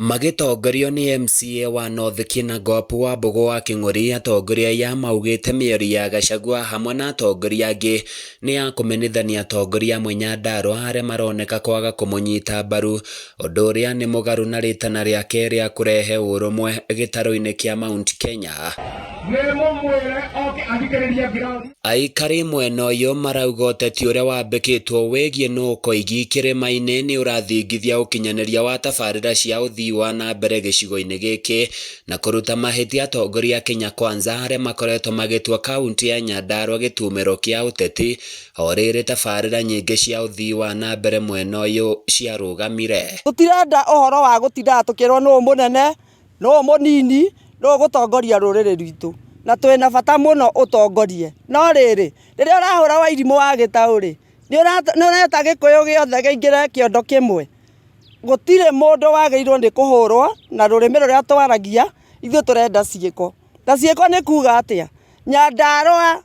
Magĩtongorio nĩ MCA wa North Kinangop Wambũgũ wa Kĩng'ori, atongoria aya maugĩte mĩario ya Gachagua hamwe na atongoria angĩ nĩ ya kũmenithania atongoria amwe Nyandarua arĩa maroneka kwaga kũmũnyita mbaru, ũndũ ũrĩa nĩ mũgarũ na rĩtana rĩake rĩa kũrehe ũrũmwe gĩtarũ-inĩ kĩa Mount Kenya. Nĩmũmwĩre oke athikĩrĩrie ground. Aikari mwena ũyũ marauga ũteti ũrĩa wambĩkĩtwo wĩgiĩ nũ ũkoigi kĩrĩma-inĩ nĩ ũrathingithia ũkinyanĩria wa tabarĩra cia ũthii wa na mbere gĩcigo-inĩ gĩkĩ na kũruta mahĩtia atongoria a Kenya Kwanza arĩa makoretwo magĩtua kaunti ya Nyandarua gĩtumĩro kĩa ũteti o rĩrĩ tabarĩra nyingĩ cia ũthii wa na mbere mwena ũyũ ciarũgamire. Tũtirenda ũhoro wa gũtindaga tũkĩrwo nũ mũnene, nũ mũnini, nũ ũgũtongoria rũrĩrĩ rwitũ. Na twĩna bata mũno ũtongorie. No rĩrĩ, rĩrĩa ũrahũra wairimũ wa gĩtaũ rĩ, nĩ ũreta gĩkũyũ gĩothe kĩingĩre kĩondo kĩmwe? Gũtirĩ mũndũ wagĩrĩirwo nĩ kũhũrwo na rũrĩmĩ rũrĩa twaragia, ithuĩ tũrenda ciĩko. Na ciĩko nĩ kuga atĩa? Nyandarũa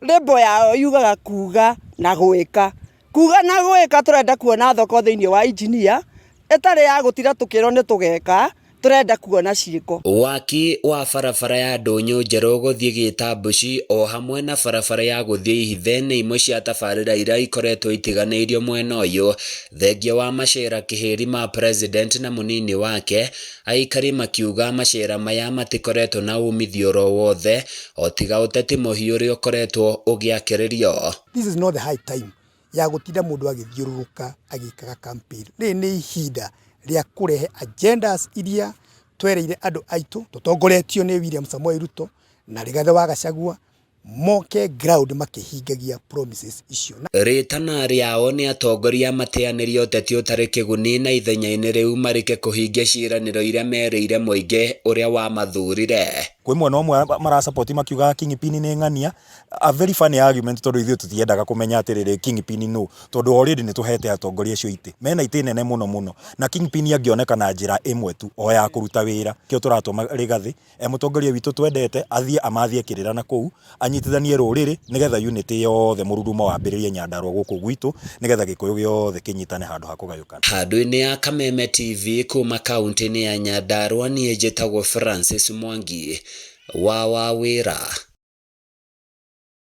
label yao yugaga kuga na gwĩka. Kuga na gwĩka tũrenda kuona thoko thĩinĩ wa engineer, ĩtarĩ ya gũtinda tũkĩrwo nĩ tũgeka, tũrenda kuona ciĩko. Waki wa barabara ya ndũnyũ njerũ gũthiĩ Gĩtambuci o hamwe na barabara ya gũthiĩ Ihithe nĩ imwe cia tabarĩra iria ikoretwo itiganĩirio mwena ũyũ. Thengia wa macera kĩhĩri ma president na mũnini wake, aikari makiuga macera maya matikoretwo na umithio oro wothe o tiga ũteti mũhiũ ũrĩa ũkoretwo ũgĩakĩrĩrio. This is not the high time ya gũtinda mũndũ agĩthiũrũrũka agĩkaga campaign. Rĩrĩ nĩ ihinda rĩa kũrehe agendas iria twereire andũ aitũ tũtongoretio nĩ William Samoei Ruto na Rigathĩ wa Gachagua moke ground makĩhingagia promises icio. Rĩtana rĩao nĩ atongoria mateanĩrie ũteti ũtarĩ kĩguni na ithenya-inĩ rĩu marike kũhingia ciĩranĩro iria merĩire mũingĩ ũrĩa wamathurire. Kwĩ mwena ũmwe mara support makiugaga Kingpin nĩ ng'ania, a very funny argument tondũ ithuĩ tũtiendaga kũmenya atĩrĩrĩ Kingpin nũ, tondũ already nĩ tũhete atongoria acio itĩ, mena itĩ nene mũno mũno, na Kingpin angĩoneka na njĩra ĩmwe tu o ya kũruta wĩra, nĩkĩo tũratũma Rigathĩ e mũtongoria witũ twendete athiĩ amathie kĩrĩra na kũu, anyitithanie rũrĩrĩ nĩgetha unity yothe mũrurumo wambĩrĩrie Nyandarua gũkũ gwitũ nĩgetha gĩkũyũ gĩothe kĩnyitane handũ ha kũgayũkana. Handũ-inĩ ya Kameme TV kuma kaunti-inĩ ya Nyandarua niĩ njĩtagwo Francis Mwangi wa Wawĩra.